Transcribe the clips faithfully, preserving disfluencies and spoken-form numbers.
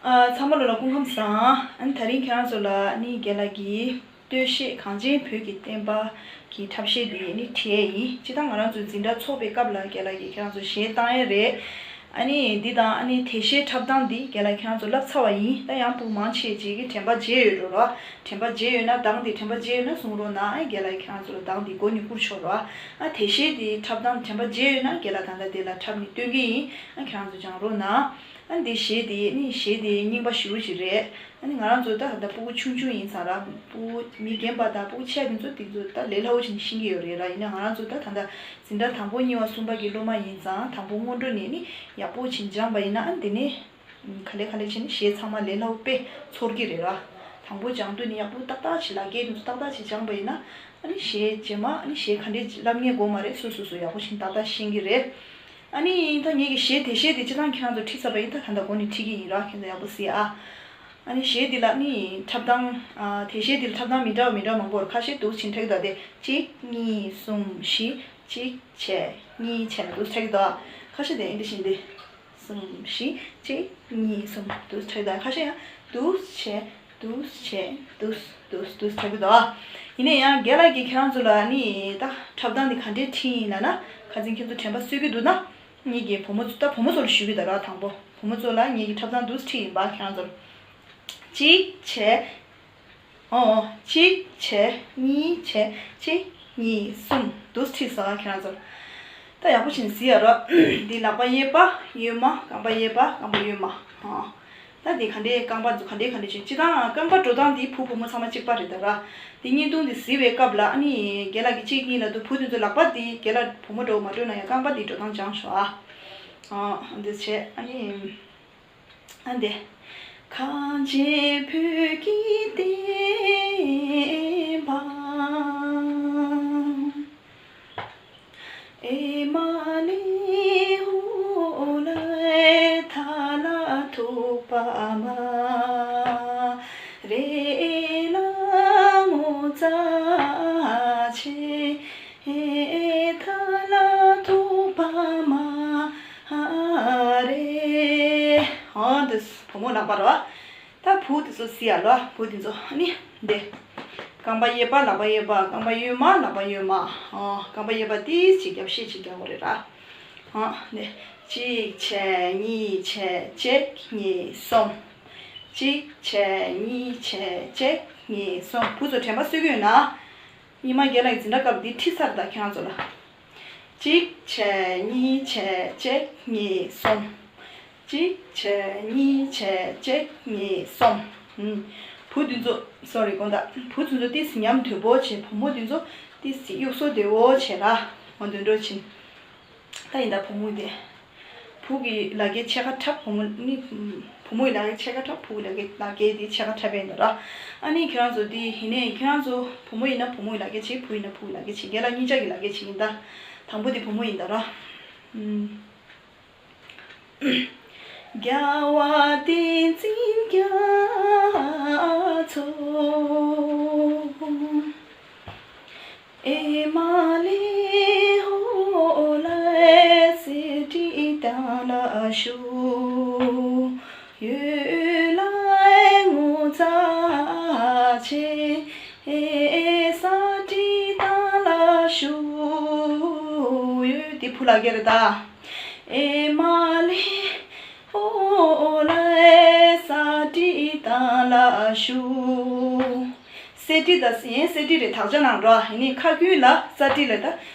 ཨ། ཚང་མ་ལོ་ལ་སྐུ་ཁམས་བཟང་། ཨ་ནི་དེ་རིང་ཁྱེད་རང་ཚོ་ལ་ནི་རྒན་ལགས་ཀྱི་སྟོད་གཞས་གངས་ཅན་བོད་ཀྱི་བསྟན་པ་གི་འཁྲབ་གཞས་འདི་ནི་བྲིས་ཡིན། སྤྱིར་བཏང་ང་རང་ཚོའི་འཛིན་གྲྭ་ཚོགས་པའི་སྐབས་ལ་རྒན་ལགས་ཀྱིས་ཁྱེད་རང་ཚོ་གཞས་བཏང་ཡས་རེད། ཨ་ནི་འདི་དང་ཨ་ནི་དེ་གཞས་འཁྲབ་སྟངས་འདི་རྒན་ལགས་ཁྱེད་རང་ཚོ་བསླབ་ཚར་བ་ཡིན། ད་ཡང་ཕྲུ་གུ་མང་ཆེ་ཅིག་གིས་དྲན་པ་བརྗེད་ཡོད་འགྲོ་ར། དྲན་པ་བརྗེད་ཡོད་ན་གདངས་འདི་དྲན་པ་བརྗེད་ཡོད་ན་གསུང་རོགས་གནང་། ཨ། རྒན་ལགས་ཁྱེད་རང་ཚོ་ལ་གདངས་འདི་མགོ་ནས་བསྐུར་ཆོག་ར། ཨ། དེ་གཞས་འདི་འཁྲབ་སྟངས་དྲན་པ་བརྗེད་ཡོད་ན་རྒན་ལགས་ད་ལྟ་དེ་ལ་འཁྲབ་ནས་སྟོན་གྱི་ཡིན། ཨ། ཁྱེད་རང་ཚོ་སྦྱང་རོགས་གནང་། ཨ། འདི་གཞས་དེ་ནི་གཞས་དེ་རྙིང་པ་ཞེ་པོ་ཅིག་རེད། ཨ་ནི་ང་རང་ཚོ་ད་ད་ལྟ་ཕྲུ་གུ་ཆུང་ཆུང་ཡིན་ཙང་ར། ཕྲུ་གུ་མི་རྒན་པ་དང་ཕྲུ་གུ་ཆེ་བ་དེ་ཚོ་དེ་ཚོ་ད་ལས་སླ་པོ་བྱས་ནས་ཤེས་ཀྱི་ཡོད་རེད་ར། ཡིན་ན་ང་རང་ཚོ་ད་ད་ལྟ་འཛིན་གྲྭ་དང་པོ་གཉིས་པ་གསུམ་པ་གི་སློབ་མ་ཡིན་ཙང་དང་པོ་སྔོན་འགྲོ་ནས་ནི་ཡག་པོ་བྱས་ནས་སྦྱངས་པ་ཡིན་ན། ཨ། འདི་ནས་ག་ལེ་ག་ལེ་བྱས་ནས་གཞས་ཚང་མ་ལས་སླ་པོ་དཔེ་ཚོར་གྱི་རེད་ར། དང་པོ་སྦྱང་དུས་ནི་ཡག་པོ་ཏག་ཏག་བྱས། ལག་འཁྱེར་དེ་ཚོ་ཏག་ཏག་བྱས་སྦྱངས་པ་ཡིན་ན། ཨ་ནི་གཞས་རྗེས་མ་ཨ་ནི་གཞས་ག་འདྲས་བསླབ་མཁན་དགོས་མ་རེད། སོ་སོ་སོ་ཡག་པོ་བྱས་ནས་ཏག་ཏག་ཤེས་ཀྱི་རེད། ཨ་ནི་ད་ངེད་ཀྱི་གཞས་དེ་གཞས་དེ་སྤྱིར་བཏང་ཁྱེད་རང་ཚོ་ཁྲིད་ཚར་བ་ཡིན། ད་ད་ལྟ་འགོ་ནས་ཁྲིད་ཀྱི་ཡིན་ར། ཁྱེད་ཚོ་ཡག་པོ་གཟིགས་ཨ། ཨ་ནི་གཞས་འདི་ལ་ནི་འཁྲབ་སྟངས། ཨ། དེ་གཞས་འདི་ལ་འཁྲབ་སྟངས་མི་འདྲ་བ་མི་འདྲ་བ་མང་པོ་རེད། ཁ་ཤས་འདུག་སེ་བྱས་ནས་འཁྲབ་ཀྱི་འདུག་སྟེ། གཅིག་གཉིས་གསུམ་བཞི། གཅིག་བྱས་གཉིས་བྱས་ལ་འདུག་སེ་འཁྲབ་ཀྱི་འདུག་ཨ། ཁ་ཤས་དེ་འདི་བཞིན་ཏེ། གསུམ་བཞི། གཅིག་གཉིས་གསུམ། འདུག་སེ་འཁྲབ་ཀྱི་འདུག་ཨ། ཁ་ཤས་ཡང་འདུག་སེ་བྱས། འདུག་སེ་བྱས། འདུག་སེ། འདུག་སེ། འདུག་སེ་འཁྲབ་ཀྱི་འདུག་ཨ། ཡིན་ནའི་ཡང་རྒན་ལགས་ཀྱིས་ཁྱེད་རང་ཚོ་ལ་ནི་ད་འཁྲབ་སྟངས་འདི་ག་འདྲས་ཁྲིད་ཡིན་ལབ་ན། ཁ་སང་ཁྱེད་ཚོ་དྲན་པ་གསོས་ཀྱི་འདུག་ན། ངེད་ཀྱི་བུ་མོ་ཚོ། ད་བུ་མོ་ཚོ་ལ་ཞུ་གི་ད་ར། དང་པོ་བུ་མོ་ཚོ་ལ་ངེད་ཀྱི་འཁྲབ་སྟངས་འདུག་སེ་ཁྲིད་ཡིན་པ། ཁྱེད་རང་ཚོ་ལ་གཅིག་བྱས། ཨོ། གཅིག་བྱས། གཉིས་བྱས། གཅིག་གཉིས་གསུམ། འདུག་སེ་ཁྲིད་སོང་། ཁྱེད་རང་ཚོ་ལ་ད་ཡག་པོ་བྱས་ནས་གཟིགས་ཡ་རོགས། འདི་ལག་པ་གཡས་པ་གཡོན་མ། རྐང་པ་གཡས་པ། རྐང་པ་གཡོན་མ། ཨོ། ད་འདི་ག་འདྲས། རྐང་པ་ཚོ་ག་འདྲས་ག་འདྲས་བྱས། སྤྱིར་བཏང་རྐང་པ་འགྲོ་སྟངས་འདི་བུ་བུ་མོ་ཚང་མ་གཅིག་པ་རེད་ད་ར། འདི་བརྙན་ཐུང་འདི་གཟིགས་པའི་སྐབས་ལ་ཨ་ནི་རྒན་ལགས་ཀྱིས་གཅིག་གཉིས་ལབ་དུས་བུ་དེ་ཚོ་ལག་པ་འདི། རྒན་ལགས་བུ་མོ་འགྲོ་མ་འགྲོ་ན་ཡང་རྐང་པ་འདི་འགྲོ་སྟངས་སྦྱངས་ཤོག་ཨ། ཨ། འདི་བྱས་ཨ་ནི། ཨ་འདི། གངས་ཅན་བོད་ཀྱི་བསྟན་པ། ཨེ་མ་ལེ་ཧོ་ལེ། ཐ་ལ་ཐུག་པ་མ་རེ་ལ་ངོ་ཚ་ཆེ། ཨེ་ཐ་ལ་ཐུག་པ་མ་རེ། ཨོ་འདི་བུ་མོ་ལག་པ་རེད་བ། ད་བུ་དེ་ཚོ་གཟིགས་ཡ་ལོ། བུ་དེ་ཚོ་ནི་འདི། རྐང་པ་གཡས་པ་ལག་པ་གཡས་པ། རྐང་པ་གཡོན་མ་ལག་པ་གཡོན་མ། ཨོ། རྐང་པ་གཡས་པ་ཏོག་ཙམ་རྒྱབ་བཤིག་ཅིག་རྒྱག་དགོས་རེད་ར། ཨོ། འདི། གཅིག་བྱས། གཉིས་བྱས། གཅིག་གཉིས་གསུམ། གཅིག་བྱས། གཉིས་བྱས། གཅིག་གཉིས་གསུམ། བུ་ཚོ་དྲན་པ་གསོས་ཀྱི་ཡོད་ན། ཉི་མ་རྒན་ལགས་ཀྱི་འཛིན་གྲྭ་སྐབས་འདི་ཁྲིད་ཚར་ད་ཁྱེད་རང་ཚོ་ལ། གཅིག་བྱས། གཉིས་བྱས། གཅིག་གཉིས་གསུམ། གཅིག་བྱས། གཉིས་བྱས། གཅིག་གཉིས་གསུམ། ཨུམ། བུ་འདི་ཚོ། སོ་རི། དགོངས་དག་བུ་འདི་ཚོ་ཏོག་ཙམ་ཉམས་དོད་པོ་བྱས། བུ་མོ་འདི་ཚོ་ཏོག་ཙམ་གཡུག་སོ་བདེ་བོ་བྱས་ར། འོ་འདོན་འགྲོ་ཕྱིན། ད་ཡིན་ད་བུ་མོ་དེ། བུ་གི་ལག་འཁྱེར་ཕྱེད་ཀ་འཁྲབ། བུ་མོ་ནི། བུ་མོ་ཡི་ལག་འཁྱེར་ཕྱེད་ཀ་འཁྲབ། བུ་གི་ལག་འཁྱེར། ལག་འཁྱེར་དེ་ཕྱེད་ཀ་འཁྲབ་པ་ཡིན་ད་ར། ཨ་ནི་ཁྱེད་རང་ཚོ་དེ་ཡིན་ནའི་ཁྱེད་རང་ཚོ་བུ་མོ་ཡིན་ན་བུ་མོ་ཡི་ལག་འཁྱེར་བྱེད། བུ་ཡིན་ན་བུ་གི་ལག་འཁྱེར་བྱེད། རྒན་ལགས་གཉིས་ཆ་གི་ལག་འཁྱེར་བྱེད་ཡིན་ད། དང་པོ་དེ་བུ་མོ་ཡིན་ད་ར། ཨུམ། རྒྱལ་བ་བསྟན་འཛིན་རྒྱ་མཚོ། ཨེ་མ་ལེ་ཧོ་ལེ། གསེར་ཁྲི་ཐང་ལ་བཞུགས་ཡོད་ལ་ངོ་ཚ་ཆེ། ཨེ་ས་ཁྲི་ཐང་ལ་བཞུགས་ཡོད། དེ་བུ་ལག་འཁྱེར་རེད་ད། ཨེ་མ་ལེ་ཧོ་ལེ། ས་ཁྲི་ཐང་ལ་བཞུགས། གསེར་ཁྲི་ད་ཡིན། གསེར་ཁྲི་རེད། དག་ཆ་ནང་འགྲོ། ཡིན་ནའི་ཁ་ཁུལ་ལ་ས་ཁྲི་ལ་ད་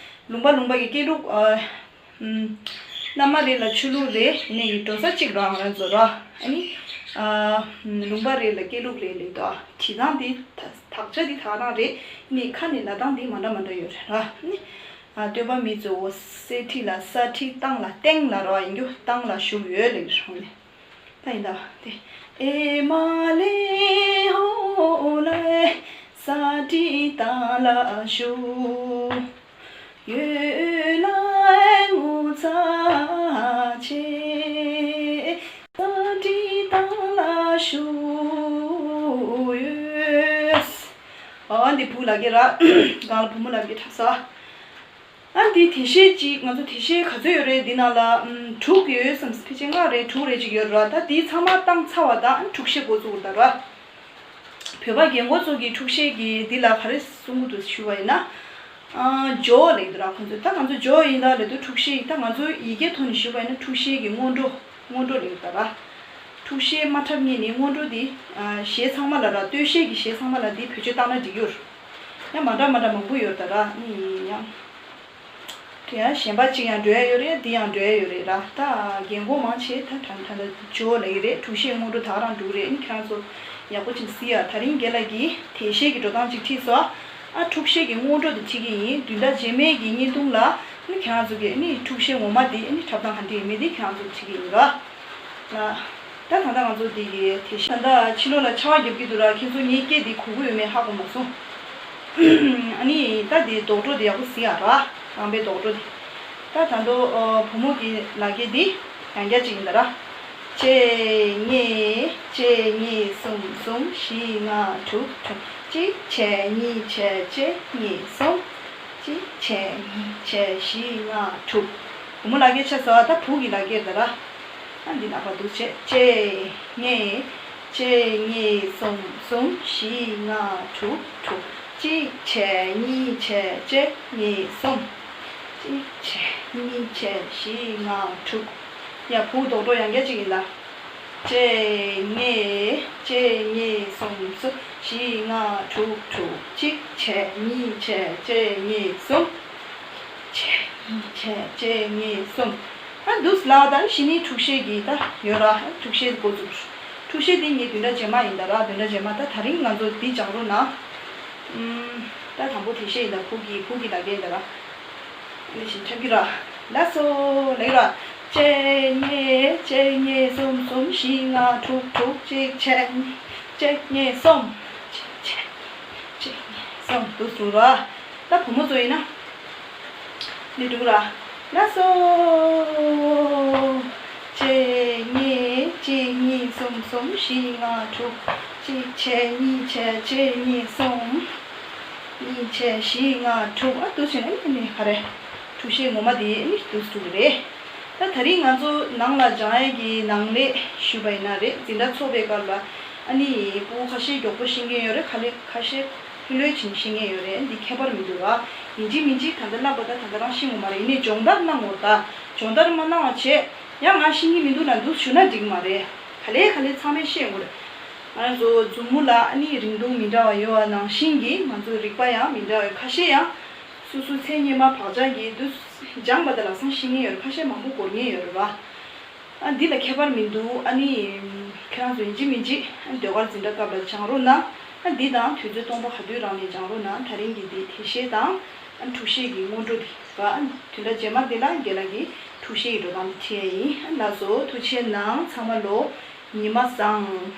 ལུང་པ་ལུང་པ་གི་སྐད་ལུགས། ཨ། ཨུམ། མནའ་མ་རེ་ལ་ཆོས་ལུགས་རེ། ཡིན་ནའི་འགྲོ་ས་གཅིག་རང་རང་ཚོ་ར། ཨ་ནི། ཨ། ལུང་པ་རེ་ལ་སྐད་ལུགས་རེ་ལས་ད། བྲིས་སྟངས་འདི་ད། དག་ཆ་འདི་དག་རང་རེད། ཡིན་ནའི་ཁ་ནས་ལབ་སྟངས་འདི་མ་འདྲ་མ་འདྲ་ཡོད་རེད་ར། ཨ་ནི། ཨ། སྟོན་པ་མི་གཙོ་བོ་གསེར་ཁྲི་ལ། ས་ཁྲི་ཐང་ལ། ཐང་ལ་ར་ཡིན་རྒྱུ། ཐང་ལ་བཞུགས་ཡོད་ལབ་རེད་རུང་ནས། ད་ཡིན་ད་དེ། ཨེ་མ་ལེ་ཧོ་ལེ། ས་ཁྲི་ཐང་ལ་བཞུགས་ཡོད་ལ་ངོ་ཚ་ཆེ། ས་ཁྲི་ཐང་ལ་བཞུགས་ཡོད། ཨ། འདི་བུ་ལག་འཁྱེར་ར། སྒང་ལ་བུ་མོ་ལག་འཁྱེར་འཁྲབ་ས། ཨ་འདི་དེ་ཤེས་ཅིག་ང་ཚོ་དེ་ཤེས་ག་ཚོད་ཡོད་རེད། འདི་ནང་ལ་ཨམ་དྲུག་ཡོད་བསམ། ཕལ་ཆེར་ལྔ་རེད་དྲུག་རེད་ཅིག་ཡོད་ར། ད་འདི་ཚང་མ་བཏང་ཚར་བ་དང་ཨ་འཁྲུག་ཤེས་འགོ་བཙུགས་ད་ར། བོད་པ་རྒན་གོག་ཚོ་གི་འཁྲུག་ཤེས་ཀྱི་འདི་ལ་ག་རེ་གསུང་གི་འདུག་ཞུ་བ་ཡིན་ན། ཨ་ཇོ་ལེགས་འདུག་ར་ཁོང་ཚོས། ད་ང་ཚོ་ཇོ་ཡིན་ད་ལེ་དུ་འཁྲུག་ཤེས་ད་ང་ཚོ་ཡི་གེ་ཐོག་ནས་ཞུ་བ་ཡིན་ན་འཁྲུག་ཤེས་ཀྱི་སྔོན་འགྲོ། སྔོན་འགྲོ་ལེགས་འདུག་ར། འཁྲུག་ཤེས་མ་འཁྲབ་ངེས་ནས་སྔོན་འགྲོ་འདི། ཨ་གཞས་ཚང་མ་ལ་ར་སྟོད་གཞས་ཀྱི་གཞས་ཚང་མ་ལ་འདི་བེད་སྤྱོད་བཏང་ན་འགྲིག་ཡོད། ཡང་མ་འདྲ་མ་འདྲ་མང་པོ་ཡོད་ད་ར་ཨ་ནི་ཡང་། དེ་ཡང་གཞན་པ་གཅིག་ཡང་འགྲོ་ཡ་ཡོད་རེད། འདི་ཡང་འགྲོ་ཡ་ཡོད་རེད་ར། ད་རྒན་གོག་མང་ཆེ་ད་ད་ད་ད་ཇོ་ལེགས་རེད། འཁྲུག་ཤེས་སྔོན་འགྲོ་ད་ག་རང་འགྲོ་རེད། ཨ་ནི་ཁྱེད་རང་ཚོ་ཡག་པོ་ཅིག་གཟིགས་ཡ། ད་རིང་རྒན་ལགས་ཀྱིས་དེ་ཤེས་ཀྱི་འགྲོ་སྟངས་ཅིག་ཁྲིད་སོང་། ཨ་འཁྲུག་ཤེས་ཀྱི་སྔོན་འགྲོ་དེ་ཁྲིད་ཀྱི་ཡིན། བདུན་ཕྲག་རྗེས་མའི་གི་བརྙན་ཐུང་ལ་ཨ་ནི་ཁྱེད་རང་ཚོ་གི་ཨ་ནི་འཁྲུག་ཤེས་ངོ་མ་དེ་ཨ་ནི་འཁྲབ་སྟངས་ག་འདྲ་ཡིན་མིན་དེ་ཁྱེད་རང་ཚོ་ཁྲིད་ཀྱི་ཡིན་ར། ལ། ད་ད་ལྟ་ང་ཚོ་འདི་གི་དེ་བཞིན་ད་ལྟ་ཕྱི་ལོགས་ལ་ཆར་པ་བརྒྱབ་ཀྱི་འདུག་ར། ཁྱེད་ཚོ་ངའི་སྐད་འདི་གོ་གི་ཡོད་མེད་ཧ་གོ་མ་སོང་། ཨ་ནི་ད་འདི་རྡོག་བྲོ་འདི་ཡག་པོ་གཟིགས་ཨ་ར། རང་པའི་རྡོག་བྲོ་འདི། ད་ད་དུང་ཨ་བུ་མོ་གི་ལག་སྐྱེས་འདི་ཡང་བསྐྱར་ཅིག་ཡིན་ད་ར། གཅིག་གཉིས་གཅིག་གཉིས་གསུམ་གསུམ་བཞི་ལྔ་དྲུག་དྲུག་གཅིག་བྱས་གཉིས་བྱས་གཅིག་གཉིས་གསུམ། གཅིག་བྱས་གཉིས་བྱས་བཞི་ལྔ་དྲུག་བུ་མོ་ལག་སྐྱེས་ཆ་ཟ་བ་ད་བུ་གི་ལག་སྐྱེས་ད་ར། ཨ་འདི་ནག་པ་འདུག་བྱས་གཅིག་གཉིས། གཅིག་གཉིས་གསུམ་གསུམ་བཞི་ལྔ་དྲུག་དྲུག་གཅིག་བྱས་གཉིས་བྱས་གཅིག་གཉིས་གསུམ། གཅིག་བྱས་གཉིས་བྱས་བཞི་ལྔ་དྲུག་ཡ་བུ་རྡོག་རྡོག་ཡང་བསྐྱར་གཅིག་ཡིན་ད། གཅིག་གཉིས། གཅིག་གཉིས་གསུམ་གསུམ། བཞི་ལྔ་དྲུག་དྲུག་གཅིག་བྱས་གཉིས་བྱས་གཅིག་གཉིས་གསུམ། བྱས་གཉིས་བྱས་གཅིག་གཉིས་གསུམ། ཨ་འདུག་ལ་ད་གཞི་ནས་འཁྲུག་ཤེས་ཀྱི་ད་ཡོད་ར། འཁྲུག་ཤེས་འགོ་བཙུགས། འཁྲུག་ཤེས་འདི་ངའི་བདུན་ཕྲག་རྗེས་མ་ཡིན་ད་ར། བདུན་ཕྲག་རྗེས་མ་ད་ད་རིང་ང་ཚོ་འདི་སྦྱང་རོགས་གནང་། ཨུམ། ད་དང་པོ་དེ་ཤེས་ཡིན་ད་བུ་གི་བུ་གི་ལག་སྐྱེས་ཡིན་ད་ར། ལས་བཞིན་འཁྲབ་ཀྱི་ར། ལགས་སོ་ལེགས་ར། གཅིག་གཉིས། གཅིག་གཉིས་གསུམ་གསུམ། བཞི་ལྔ་དྲུག་དྲུག་གཅིག་བྱས་གཉིས། གཅིག་གཉིས་གསུམ། གཅིག་བྱས་གཉིས། གཅིག་གཉིས་གསུམ། འདུག་སེ་འགྲོ་ར། ད་བུ་མོ་ཚོ་ཡིན་ན། འདི་འགྲོ་ར། ལགས་སོ། གཅིག་གཉིས། གཅིག་གཉིས་གསུམ་གསུམ། བཞི་ལྔ་དྲུག་གཅིག་བྱས་གཉིས་བྱས་གཅིག་གཉིས་གསུམ། གཉིས་བྱས་བཞི་ལྔ་དྲུག་ཨ་འདུག་བྱས་ནས་ཨ་ནི་ག་རེ། འཁྲུག་ཤེས་ངོ་མ་དེ་ཨ་ནི་འདུག་སེ་འགྲོ་གི་རེད། ད་ད་རིང་ང་ཚོ་ནང་ལ་སྦྱང་ཡས་ཀྱི་ནང་ལས་ཞུས་པ་ཡིན་ན་རེད། འཛིན་གྲྭ་ཚོགས་པའི་སྐབས་ལ་ཨ་ནི་སྤུ་གུ་ཁ་ཤས་མགྱོགས་པོ་ཤེས་མཁན་ཡོད་རེད། ག་ལེ་ཁ་ཤས་ལྷོད་ལྷོད་བྱས་ནས་ཤེས་མཁན་ཡོད་རེད། འདི་ཁྱད་པར་མི་འདུག་ར། ཡིན་གཅིག་མིན་གཅིག་ད་ལྟ་བསླབ་པ་ད་ད་ལྟ་རང་ཤེས་ངོ་མ་རེད། ཡིན་ནའི་སྦྱོང་བརྡར་གནང་ངོ་ད། སྦྱོང་བརྡར་མ་གནང་བ་བྱས་ཡང་ང་ཤེས་ཀྱི་མི་འདུག་ལབ་འདུག་ཞུ་ན་འགྲིག་མ་རེད། ག་ལེ་ག་ལེ་ཚང་མས་ཤེས་དགོས་རེད། ང་རང་ཚོ་མཛུབ་མོ་ལ་ཨ་ནི་རིང་ཐུང་མི་འདྲ་བ་ཡོད་པ་ནང་བཞིན་གྱི་ང་ཚོ་རིག་པ་ཡང་མི་འདྲ་བ་ཡོད། ཁ་ཤས་ཡང་སོ་སོའི་མཚན་སྙན་མ་བག་ཆགས་ཀྱིས་དུས་སྦྱངས་པ་དང་ལག་བཟང་ཤེས་མཁན་ཡོད་རེད། ཁ་ཤས་མང་པོ་འགོར་མཁན་ཡོད་རེད་བ། ཨ་འདི་ལ་ཁྱད་པར་མི་འདུག་ཨ་ནི་ཁྱེད་རང་ཚོ་ཡིན་གཅིག་མིན་གཅིག་ཨ་ཟློས་གར་འཛིན་གྲྭ་སྐབས་ལ་སྦྱང་རོགས་གནང་། ཨ་འདི་དང་དུས་ཚོད་སྟོང་པ་ག་དུས་རང་ནས་སྦྱང་རོགས་གནང་། ད་རིང་གི་འདི་དེ་ཤེས་དང་ཨ་འཁྲུག་ཤེས་ཀྱི་སྔོན་འགྲོ་དེ་བ། ཨ་བདུན་ཕྲག་རྗེས་མ་འདི་ལ་རྒན་ལགས་ཀྱིས་འཁྲུག་ཤེས་ཀྱི་འགྲོ་སྟངས་དེ་ཁྲིད་ཡས་ཡིན། ཨ་ལགས་སོ། ཐུགས་རྗེ་གནང་། ཚང་མ་ལོ་ཉི་མ་བཟང་།